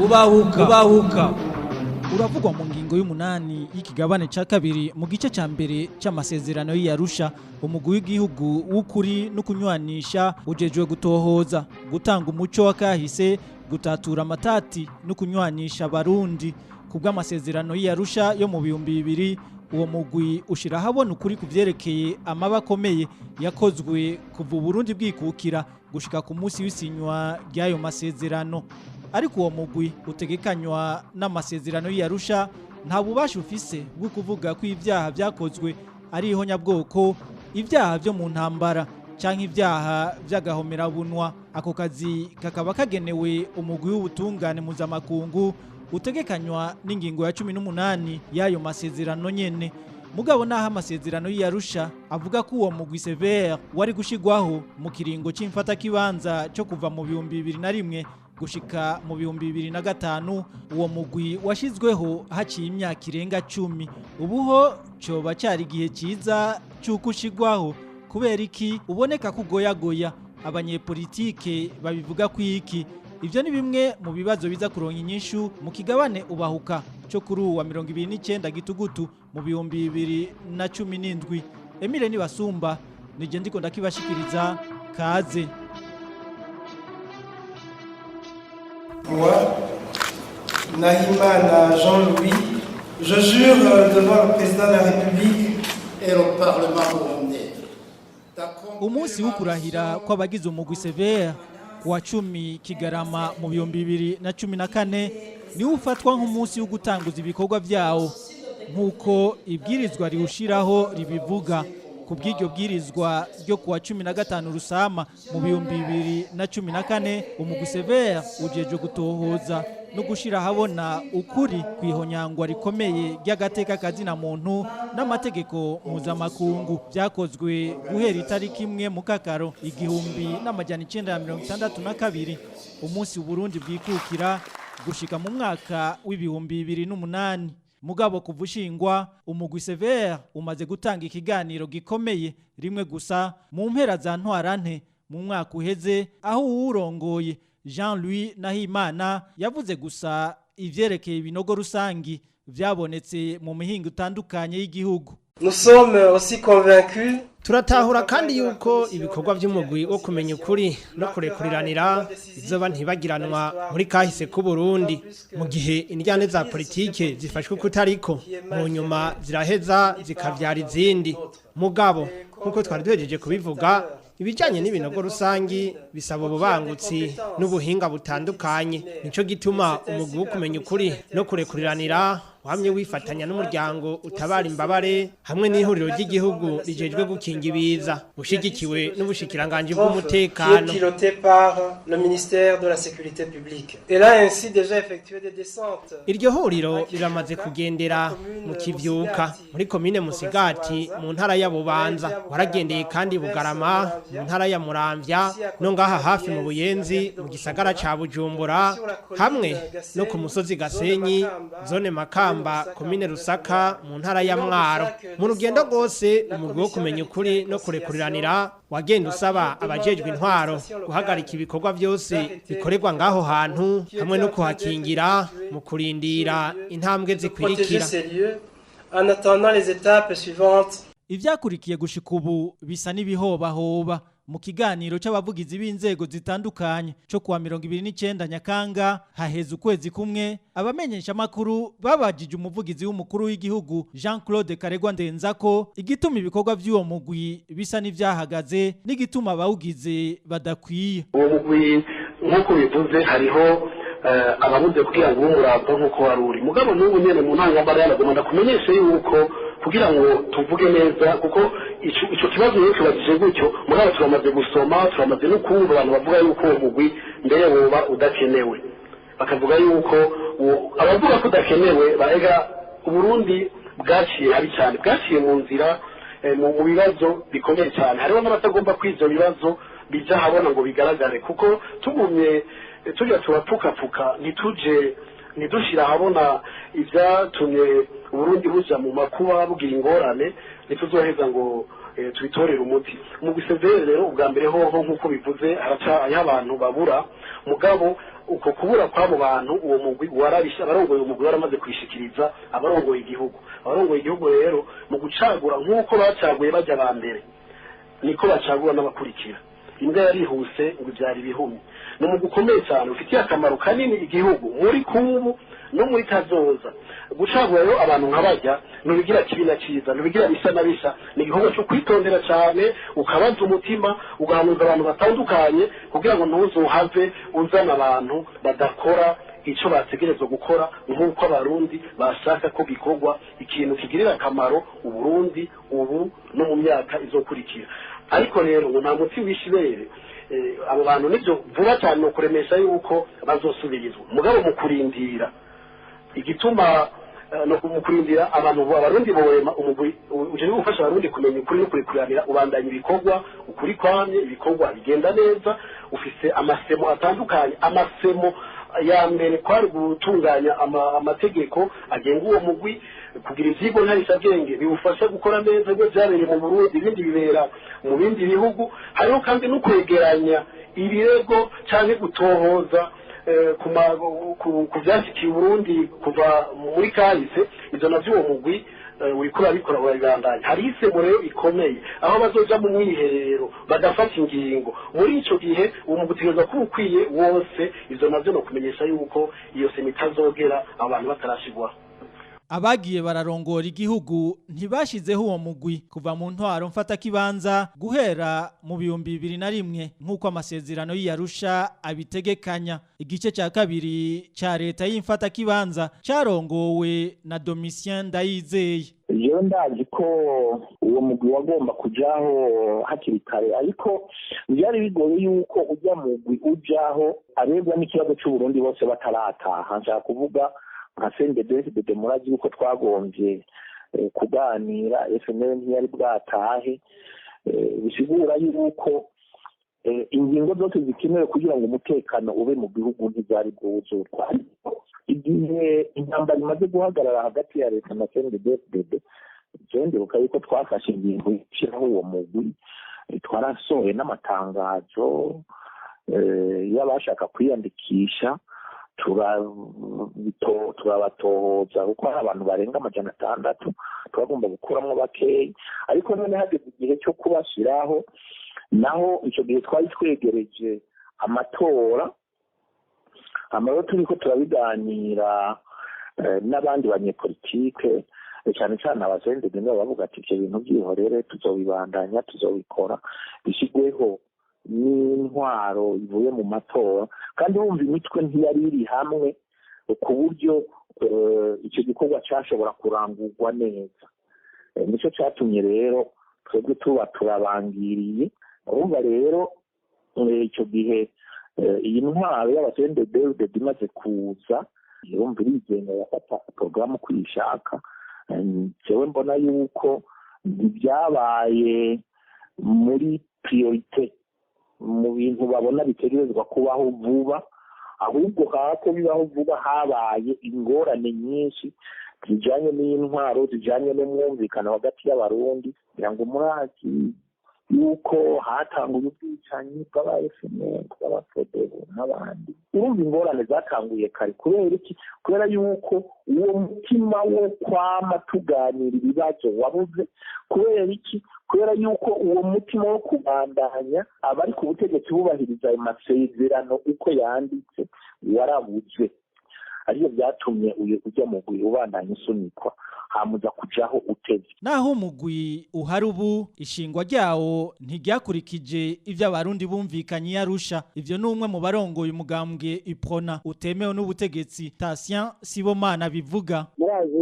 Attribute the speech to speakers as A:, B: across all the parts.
A: Ubahuka.
B: Ubahuka uravugwa mu ngingo y'umunani y'ikigabane ca kabiri mu gice ca mbere c'amasezerano y'Arusha. Umugwi w'igihugu w'ukuri no kunywanisha ujejwe gutohoza, gutanga umuco w'akahise, gutatura amatati no kunywanisha Abarundi. Kubw'amasezerano y'Arusha yo mu 2000, uwo mugwi ushira ahabona ukuri ku vyerekeye amaba akomeye yakozwe kuva Uburundi bwikukira gushika ku munsi w'isinywa ry'ayo masezerano. Ariko uwo mugwi utegekanywa n'amasezerano y'Arusha nta bubasha ufise bwo kuvuga ko ibyaha byakozwe ari ihonyabwoko, ibyaha byo mu ntambara canke ibyaha vy'agahomerabunwa. Ako kazi kakaba kagenewe umugwi w'ubutungane mpuzamakungu utegekanywa n'ingingo ya 18 y'ayo masezerano nyene. Mugabo naho amasezerano y'Arusha avuga ko uwo mugwi sévère wari gushigwaho mu kiringo c'imfatakibanza cyo kuva mu 2001 gushika mu 2005, uwo mugwi washizweho haciye imyaka irenga 10. Ubuho coba cari igihe ciza c'uko ushigwaho? Kubera iki uboneka kugoyagoya? Abanyepolitike babivuga ko iki? Ivyo ni bimwe mu bibazo biza kuronka inyishu mu kigabane Ubahuka cyo kuri uwa 29 Gitugutu mu 2017. Emile Nibasumba nije ndiko ndakibashikiriza. Kaze.
C: Moi, Nahimana Jean-Louis, je jure devant le président de la République
D: et le Parlement burundais.
B: Umunsi wo kurahira kw'abagize umugwi sévère kuwa 10 Kigarama mu 2014 niwo ufatwa nk'umunsi wo gutanguza ibikorwa vyawo, nk'uko ibwirizwa riwushiraho ribivuga. Ku bw'iryo bwirizwa ryo kuwa 15 Rusama mu 2014, umugwi sévère ujejwe gutohoza no gushira ahabona ukuri kwihonyangwa rikomeye ry'agateka kazina muntu n'amategeko mpuzamakungu byakozwe guhera itariki 1 Mukakaro 1962, umunsi Burundi bwikukira, gushika mu mwaka w'2008. Mugabo kuva ushingwa, umugwi sévère umaze gutanga ikiganiro gikomeye rimwe gusa, mu mpera za Ntwarante mu mwaka uheze, aho uwurongoye Jean-Louis Nahimana yavuze gusa ivyerekeye ibinogo rusangi vyabonetse mu mihingo itandukanye y'igihugu.
C: Nous sommes aussi convaincus
E: Turatahura kandi yuko ibikorwa by'umugwi wo kumenya ukuri no kurekuriranira bizoba ntibagiranwa muri kahise k'u Burundi, mu gihe indyane za politike zifashwe kutariko, mu nyuma ziraheza zikavyara izindi. Mugabo nkuko twari duhejeje kubivuga, ibijyanye n'ibinogo rusangi bisaba ububangutsi n'ubuhinga butandukanye. Nico gituma umugwi wo kumenya ukuri no kurekuriranira wamye wifatanya n'umuryango utabara imbabare hamwe n'ihuriro ry'igihugu rijejwe gukinga ibiza, ushigikiwe n'ubushikiranganji bw'umutekano.
C: Qui est piloté par le ministère de la Sécurité publique. Elle a ainsi déjà effectué des descentes.
E: Iryo huriro riramaze kugendera mu Kivyuka muri komine Musigati mu ntara ya Bubanza. Waragendeye kandi Bugarama mu ntara ya Muramvya, no ngaha hafi mu Buyenzi mu gisagara ca Bujumbura, hamwe no ku musozi Gasenyi, zone Makamba, komine Rusaka mu ntara ya Mwaro. Mu rugendo rwose, umugwi wo kumenya ukuri no kurekuriranira wagenda usaba abajejwe intwaro guhagarika ibikorwa byose bikorerwa ngaho hantu hamwe no kuhakingira mu kurindira intambwe
C: Protéger
E: zikwirikira.
C: ces lieux en attendant les étapes suivantes.
B: Ivyakurikiye gushika ubu bisa n'ibihobahoba. Mu kiganiro c'abavugizi b'inzego zitandukanye co kuwa 29 Nyakanga, haheze ukwezi kumwe, abamenyesha makuru babajije umuvugizi w'umukuru w'igihugu Jean Claude Karegwa Ndenzako igituma ibikorwa vy'uwo mugwi bisa n'ivyahagaze n'igituma abawugize badakwiye.
F: Uwo mugwi, nk'uko bivuze, hariho ababuze kugira ngo ube nk'uko wari uri. Mugabo n'ubu nyene mu ntangambara yanagomba ndakumenyeshe yuko kugira ngo tuvuge neza, kuko ico kibazo rero kibajije gutyo, mugabo turamaze gusoma, turamaze no kumva abantu bavuga yuko uwo mugwi mbere woba udakenewe, bakavuga yuko abavuga ko udakenewe barega Uburundi bwaciye habi cyane, bwaciye mu nzira mu bibazo bikomeye cyane. Hariho n'abatagomba ko ivyo bibazo bija habona ngo bigaragare, kuko tugumye tujya turapfukapfuka, ntituje ntidushira ahabona ibyatumye Uburundi buja mu makuba, bugira ingorane, ntituzoheza ngo tubitorere umuti. Umugwi severe rero ubwa mbere hoho nk'uko bivuze haraca abantu babura, mugabo uko kubura kw'abo bantu uwo mugwi warabisha, abarongoye umugwi waramaze kwishikiriza abarongoye igihugu. Abarongoye igihugu rero mu gucagura nk'uko bacaguye bajya ba mbere niko bacagura n'abakurikira. Imbwa yarihuse ngo ibyara ibihumye. Ni umugwi ukomeye cyane ufitiye akamaro kanini igihugu muri kubu no muri kazoza. Gucagura rero abantu nk'abajya nubigira kibi na cyiza, nubigira bisa na bisa, ni igikorwa cyo kwitondera cyane, ukabaza umutima, ugahanuza abantu batandukanye kugira ngo ntuzuhave uzana abantu badakora icyo bategerezwa gukora nk'uko Abarundi bashaka ko gikorwa, ikintu kigirira akamaro Uburundi ubu no mu myaka izokurikira. Ariko rero ngo nta muti w'ishibere, abo bantu nibyo vuba cyane no kuremesha yuko bazosubirizwa. Mugabo mu kurindira igituma no mu kurindira abantu Abarundi borema umugwi uje gufasha Abarundi kumenya ukuri no kurikuranira, ubandanya ibikorwa ukuri kwamye, ibikorwa bigenda neza, ufise amasemo atandukanye. Amasemo ya mbere kwari gutunganya amategeko agenga uwo mugwi, kugira ivyigwa nkarishabwenge biwufasha gukora neza ibyo vyabereye mu Burundi, ibindi bibera mu bindi bihugu. Hariho kandi no kwegeranya ibirego canke gutohoza ku vyashikiye Burundi kuva muri kahise. Ivyo navyo uwo mugwi uriko urabikora urabibandanya. Hari isemo rero ikomeye aho bazoja mu mwiherero bagafata ingingo. Muri ico gihe uwo mugwi utegerezwa kuba ukwiye wose. Ivyo navyo no kumenyesha yuko iyo sema itazogera abantu batarashigwaho.
B: Abagiye bararongora igihugu ntibashizeho uwo mugwi kuva mu ntwaro mfatakibanza guhera mu 2001 nk'uko amasezerano y'Arusha abitegekanya. Igice cya kabiri ca leta y'imfatakibanza carongowe na Domitien Ndayizeye.
A: Jewe ndazi ko uwo mugwi wagomba kujaho hakiri kare, ariko byari bigoye yuko ujya mugwi ujaho arebwa n'ikibazo c'Uburundi bose batarataha. Nshaka kuvuga nka CNDD-FDD murazi yuko twagombye kuganira, FNL ntiyari bwatahe. Bisigura yuko ingingo zose zikenewe kugira ngo umutekano ube mu gihugu ntizari bwuzurwa. Igihe intambara imaze guhagarara hagati ya leta na CNDD-FDD, ndibuka yuko twafashe ingingo ishyiraho uwo mugwi, twarasohoye n'amatangazo y'abashaka kwiyandikisha, turabatohoza kuko hari abantu barenga 600 turagomba gukuramo bakeyi. Ariko none hageze igihe cyo kubashyiraho, naho icyo gihe twari twegereje amatora, amarero turiko turabiganira n'abandi banyepolitike cyane cyane abasendege nibo bavuga ati ibyo bintu byihorere, tuzobibandanya, tuzobikora, bishyirweho n'intwaro ivuye mu matora. Kandi wumva imitwe ntiyari iri hamwe ku buryo icyo gikorwa cyashobora kurangurwa neza. Nicyo cyatumye rero twebwe tuba turabangiriye. Urumva rero icyo gihe iyi ntwaro y'abasendege imaze kuza, urumva irigenga yafata porogaramu kuyishaka. Jewe mbona yuko ntibyabaye muri priorite mu bintu babona bitegerezwa kubaho vuba, ahubwo hako bibaho vuba habaye ingorane nyinshi zijanye n'intwaro, zijanye n'umwumvikano hagati y'Abarundi. Kugira ngo murazi yuko hatanguye ubwicanyi bw'aba FNL, bw'abaFDL n'abandi. Urumva ingorane zatanguye kare. Kubera iki? Kubera yuko uwo mutima wo kwama tuganira ibibazo wabuze. Kubera iki? Kubera yuko uwo mutima wo kubandanya abari ku butegetsi bubahiriza ayo masezerano uko yanditse warabuze. Ariyo byatumye uyu ujya mugwi ubandanya usunikwa, hamuza kujaho utevye.
B: Naho umugwi uhari ubu, ishingwa ryawo ntiryakurikije ivyo Abarundi bumvikanye Arusha. Ivyo n'umwe mu barongoye umugambwe Iprona utemewe n'ubutegetsi, Tatien Sibomana, bivuga.
G: Murazi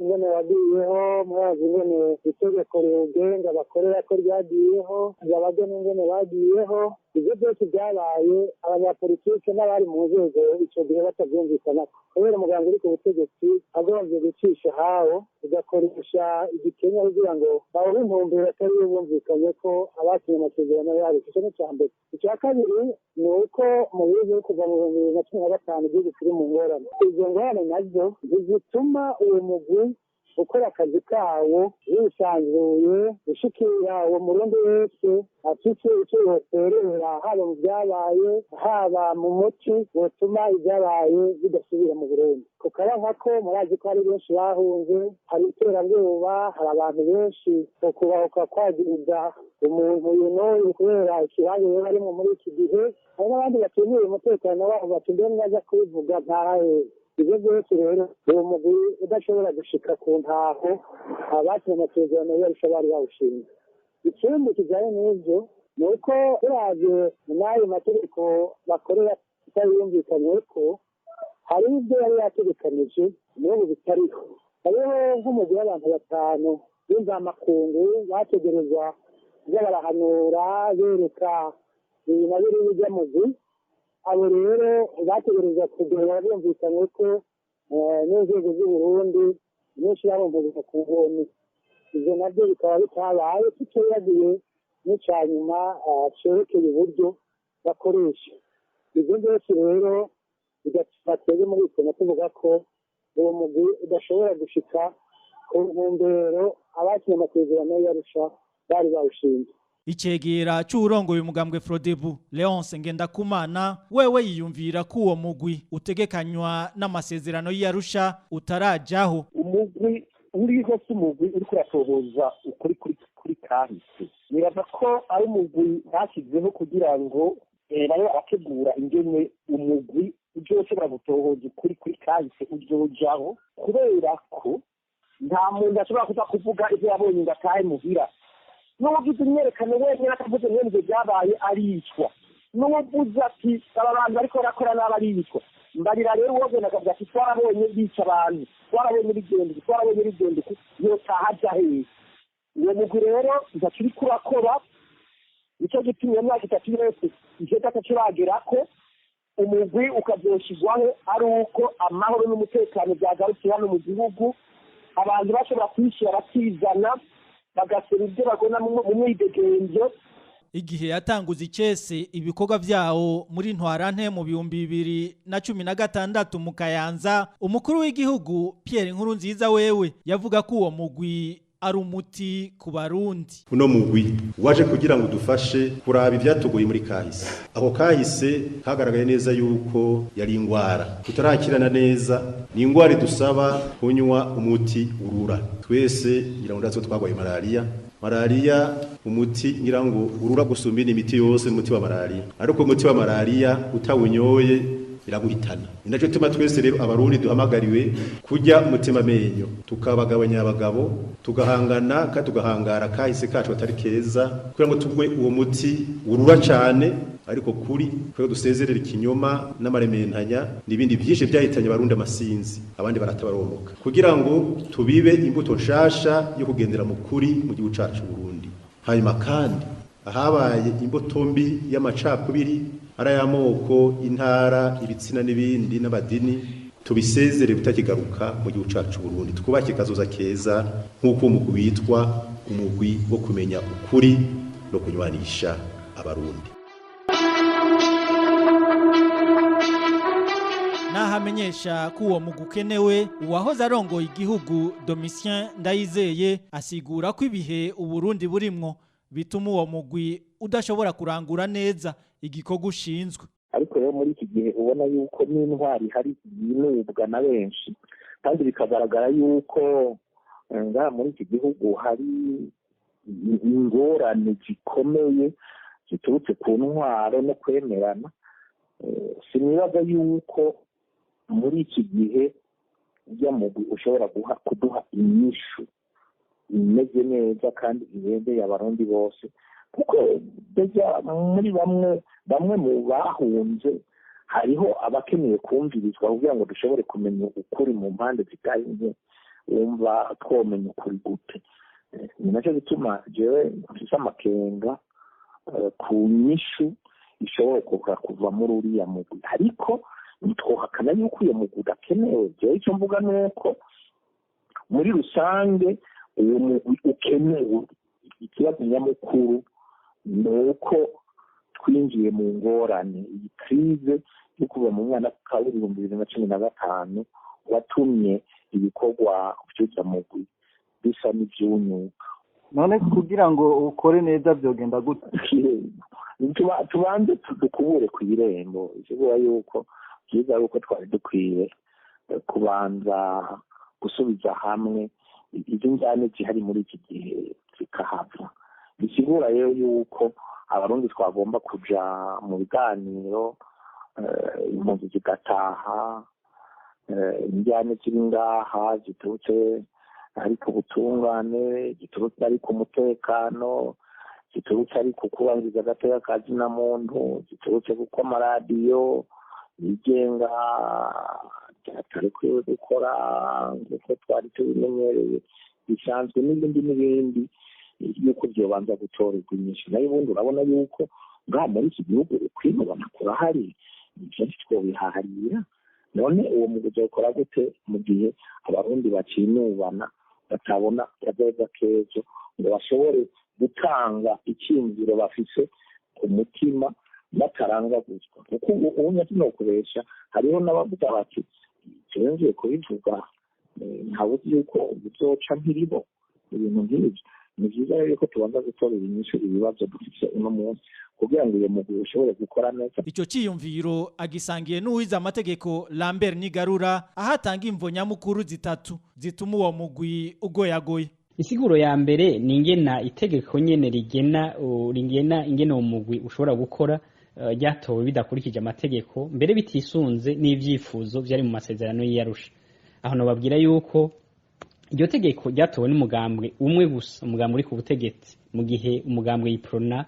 G: ingene wagiyeho, murazi ingene itegeko riwugenga bakorera ko ryagiyeho, abagena ingene bagiyeho. Ivyo byose byabaye abanyapolitike n'abari mu nzego ico gihe batavyumvikanako, kubera umuganga uri ku butegetsi agombye gucisha hawo ugakoresha igikenya kugira ngo bawuhe intumbero atari yo bumvikanye ko abasinye amasezerano yabo. Ico ni ica mbere. Icya kabiri ni uko mu bihugu kuva mu 2015 igihugu kiri mu ngorane. Izo ngorane nazo zituma uwo mugwi gukora akazi kawo wisanzuye, ushikira uwo murundi wese afite icyo yoterera, haba mu byabaye, haba mu muti wotuma ibyabaye bidasubira mu Burundi. Kukaba nkako murazi ko hari benshi bahunze, hari iterabwoba, hari abantu benshi okubahuka kwagiriza umuntu yunoye kubera ikibanza rero arimwo muri iki gihe. Hari n'abandi bakeneye umutekano wabo bati mbe mwaza kubivuga ntahe. Ibyo byose rero uwo mugwi udashobora gushika ku ntaho abasinye amasezerano y'Arusha bari bawushinze. Ikindi kijanye n'ivyo ni uko turavye n'ayo mategeko bakorera atayumvikanyeko, hari ibyo yari yategekanije n'ubu bitariho. Hariho nk'umugwi w'abantu 5 b'imvamakungu bategerezwa kuza barahanura bereka ibi na biriya bijya mugwi. Abo rero bategerezwa kugera bumvikanye ko n'inzego z'Uburundi n'ishirahamwe mpuzamakungu, ivyo navyo bikaba bitabaye. Tutibagiye n'ica nyuma cerekeye uburyo bakoresha. Ivyo byose rero bigatuma twebwe muri Uprona tuvuga ko uwo mugwi udashobora gushika ku ntumbero abasinye amasezerano y'Arusha bari bawushinze.
B: Icegera c'uwurongoye umugambwe Frodebu Leonce Ngendakumana wewe yiyumvira ko uwo mugwi utegekanywa n'amasezerano y'Arusha utarajaho.
A: Umugwi uriho si umugwi uriko uratohoza ukuri kuri kahise. Nibaza ko ari umugwi bashyizeho kugira ngo babe barategura ingene umugwi uzoshobora gutohoza ukuri kuri kahise uzojaho, kubera ko nta muntu ashobora kuza kuvuga ivyo yabonye ngo atahe muhira. N'uwugize imyerekano wenyine akavuze mwene ivyo vyabaye aricwa, n'uwuvuze ati aba bantu bariko barakora nabi aricwa. Mbarira rero uwogenda akavuga ati twarabonye bica abantu, twarabonye bigenda, twarabonye bigenda, yotaha aja hehe? Uwo mugwi rero ntaco uriko urakora. Nico gituma iyo myaka 3 yose ivyo atacuragerako, umugwi ukazoshirwaho ari uko amahoro n'umutekano vyagarutse hano mu gihugu, abantu bashobora kwishira bakizana, bagasura ibyo bagona mu mwidegemvyo.
B: Igihe yatanguza icese ibikorwa vyawo muri Ntwarante mu 2016 mu Kayanza, umukuru w'igihugu Pierre Nkurunziza wewe yavuga ko uwo mugwi ari umuti ku Barundi.
H: Uno mugwi waje kugira ngo dufashe kuraba ivyatugoye muri kahise. Aho kahise kagaragaye neza yuko yari ingwara tutarakirana neza, ni ingwara idusaba kunywa umuti urura. Twese ngira ngo ndazo twagwaye malaria. Malaria umuti ngira ngo urura gusumba imiti yose, umuti wa malaria. Ariko umuti wa malaria utawunyoye biraguhitana. Inaco tuma twese rero abarundi duhamagariwe kurya umutima menyo, tukabagabanya abagabo, tugahangana kandi tugahangara kahise kacu atari keza, kugira ngo tugwe uwo muti urura cyane. Ariko kuri kuko dusezerera ikinyoma n'amarementanya n'ibindi byinshi byahitanye abarundi amasinzi, abandi baratabaromoka, kugira ngo tubibe imbuto nshasha yo kugendera mu kuri mu gihugu cacu Burundi. Hanyuma kandi ahabaye imbuto mbi y'amacakubiri ari ay'amoko, intara, ibitsina n'ibindi n'abadini, tubisezere bitakigaruka mu gihugu cacu Burundi. Twubake kazoza keza nk'uko umugwi witwa umugwi wo kumenya ukuri no kunywanisha abarundi.
B: Nahamenyesha ko uwo mugwi ukenewe, uwahoze arongoye igihugu Domitien Ndayizeye asigura ko ibihe Uburundi burimwo bituma uwo mugwi udashobora kurangura neza igikorwa ushinzwe.
A: Ariko rero muri iki gihe ubona yuko n'intwari hari yinubwa na benshi, kandi bikagaragara yuko ngaha muri iki gihugu hari ingorane zikomeye ziturutse ku ntwaro no kwemerana. Sinibaza yuko muri iki gihe ujya mugwi ushobora kuduha inyishu imeze neza kandi ibereye abarundi bose, kuko muri bamwe mu bahunze hariho abakeneye kumvirizwa kugira ngo dushobore kumenya ukuri mu mpande zitari nke. Wumva twomenya ukuri gute? Ni nacyo gituma jewe mfise amakenga ku nyishu ishobora kuva muri uriya mugwi, ariko ntitwohakana yuko uyo mugwi udakenewe. Jewe icyo mvuga ni uko muri rusange uwo mugwi ukenewe. Ikibazo nyamukuru ni uko twinjiye mu ngorane, iyi krize yo kuva mu mwaka wa 2015 watumye Ibikorwa vy'urya mugwi bisa n'ivyunyuka.
I: None kugira ngo ukore neza vyogenda gute?
A: Tubanze dukubure ku irembo. Isigura yuko vyiza yuko twari dukwiye kubanza gusubiza hamwe izo njyane zihari muri iki gihe zikahava. Bisigura rero yuko Abarundi twagomba kuja mu biganiro, impunzi zigataha, injyane ziri ngaha ziturutse ari ku butungane, ziturutse ari ku mutekano, ziturutse ari ku kubahiriza agateka ka zina muntu, ziturutse kuko amaradiyo yigenga atarekuwe gukora nk'uko twari tubimenyereye bisanzwe, n'ibindi n'ibindi, yuko vyobanza gutorerwa inyishu. Nayo ubundi urabona yuko ngaha muri iki gihugu ukwinubana kurahari, ivyo ntitwobihaharira. None uwo mugwi uzokora gute mu gihe Abarundi bacinubana, batabona kazoza k'ejo, ngo bashobore gutanga iciyumviro bafise ku mutima batarangaguzwa? Kuko ubu ubunya tunokoresha, hariho n'abavuga bati: "Jewe ngiye kubivuga, ntawuzi yuko bizoca nkiribo." Ibintu nk'ivyo ni vyiza rero yuko tubanza gutorera inyishu ibibazo dufise uno munsi kugira ngo uyo mugwi ushobore gukora neza.
B: Ico ciyumviro agisangiye n'uwize amategeko Lambert Nigarura, aho atanga imvo nyamukuru zitatu zituma uwo mugwi ugoyagoye.
J: Insiguro ya mbere ni ingena itegeko nyene rigena ingene uwo mugwi ushobora gukora ryatowe bidakurikije amategeko, mbere bitisunze n'ivyifuzo vyari mu masezerano y'Arusha. Aho nobabwira yuko iryo tegeko ryatowe n'umugambwe umwe gusa, umugambwe uri ku butegetsi, mu gihe umugambwe Iprona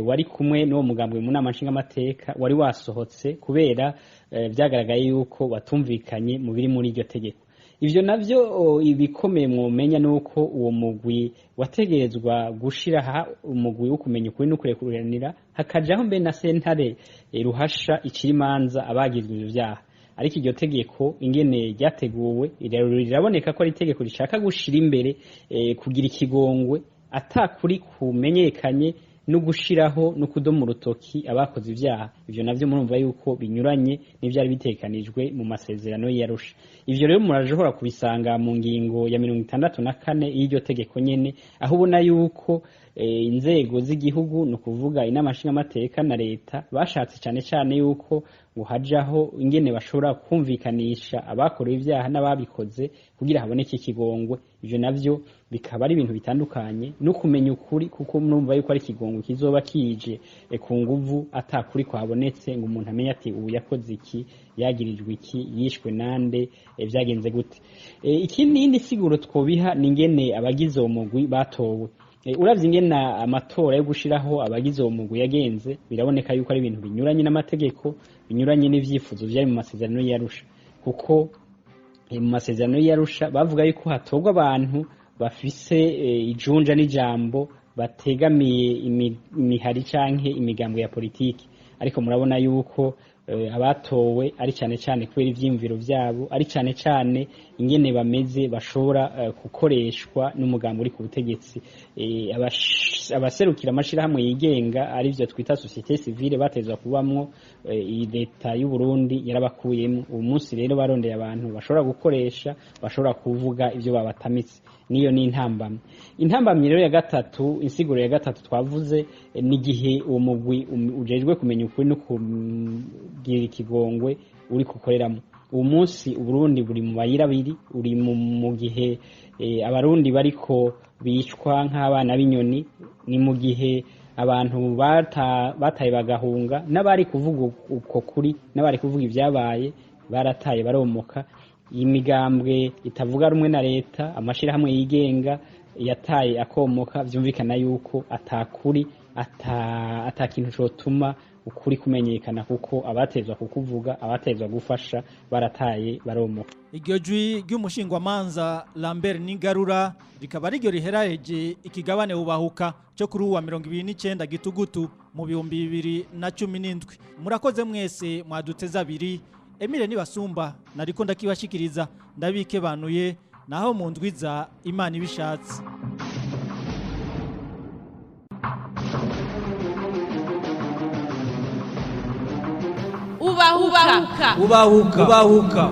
J: wari kumwe n'uwo mugambwe mu nama nshingamateka wari wasohotse kubera vyagaragaye yuko batumvikanye mu biri muri iryo tegeko. Ivyo navyo, ibikomeye mwomenya nuko uwo mugwi wategerezwa gushiraha umugwi wo kumenya ukuri no kurekuranira, hakajaho mbe na sentare ruhasha icira imanza abagizwe ivyo vyaha. Ariko iryo tegeko ingene ryateguwe riraboneka ko ari itegeko rishaka gushira imbere kugira ikigongwe atakuri kumenyekanye no gushiraho no kudoma urutoki abakoze ivyaha. Ivyo navyo murumva yuko binyuranye n'ivyari bitekanijwe mu masezerano y'Arusha. Ivyo rero murashobora kubisanga mu ngingo ya 64 y'iryo tegeko nyene, aho ubona yuko inzego z'igihugu, ni ukuvuga inama nshingamateka na leta, bashatse cane cane yuko hajaho ingene bashobora kumvikanisha abakorewe ivyaha n'ababikoze kugira haboneke ikigongwe. Ivyo navyo bikaba ari ibintu bitandukanye no kumenya ukuri, kuko murumva yuko ari ikigongwe kizoba kije ku nguvu atakuri kwabonetse, ngo umuntu amenye ati ubu yakoze iki, yagirijwe iki, yishwe nande, vyagenze gute. Ikindi yindi siguro twobiha ni ingene abagize uwo mugwi batowe. Uravye ingene amatora yo gushiraho abagize uwo mugwi yagenze, biraboneka yuko ari ibintu binyuranye n'amategeko, binyuranye n'ivyifuzo vyari mu masezerano y'Arusha, kuko mu masezerano y'Arusha bavuga yuko hatorwa abantu bafise ijunja n'ijambo, bategamiye imihari canke imigambwe ya politiki. Ariko murabona yuko abatowe ari cane cane kubera ivyiyumviro vyabo, ari cane cane ingene bameze, bashobora gukoreshwa n'umugambi uri ku butegetsi. Abaserukira amashirahamwe yigenga, arivyo twita société civile, batezwa kubamwo, iyi leta y'u Burundi yarabakuyemo. Ubu munsi rero barondeye abantu bashobora gukoresha, bashobora kuvuga ivyo babatamitse. Niyo ni intambamyi. Intambamyi rero ya gatatu, insiguro ya gatatu twavuze, ni igihe uwo mugwi ujejwe kumenya ukuri no kugira ikigongwe uri kukoreramo. Uwo munsi Uburundi buri mu bayira abiri, uri mu gihe Abarundi bariko bicwa nk'abana b'inyoni, ni mu gihe abantu bataye bagahunga, n'abari kuvuga uko kuri, n'abari kuvuga ibyabaye barataye baromoka. Imigambwe itavuga rumwe na leta, amashirahamwe yigenga yataye akomoka. Vyumvikana yuko atakuri, ata kintu cotuma ukuri kumenyekana, kuko abatezwa kukuvuga, abatezwa gufasha barataye baromoka.
B: Iryo jwi ry'umushingwamanza Lambert Nigarura rikaba riryo riheraheje ikigabane Ubahuka cyo kuri uwa 29 Gitugutu mu 2017. Murakoze mwese mwaduteze abiri. Emile Nibasumba nariko ndakibashikiriza, ndabikebanuye naho mu ndwiza Imana ibishatse.
K: Ubahuka.
L: Ubahuka. Ubahuka.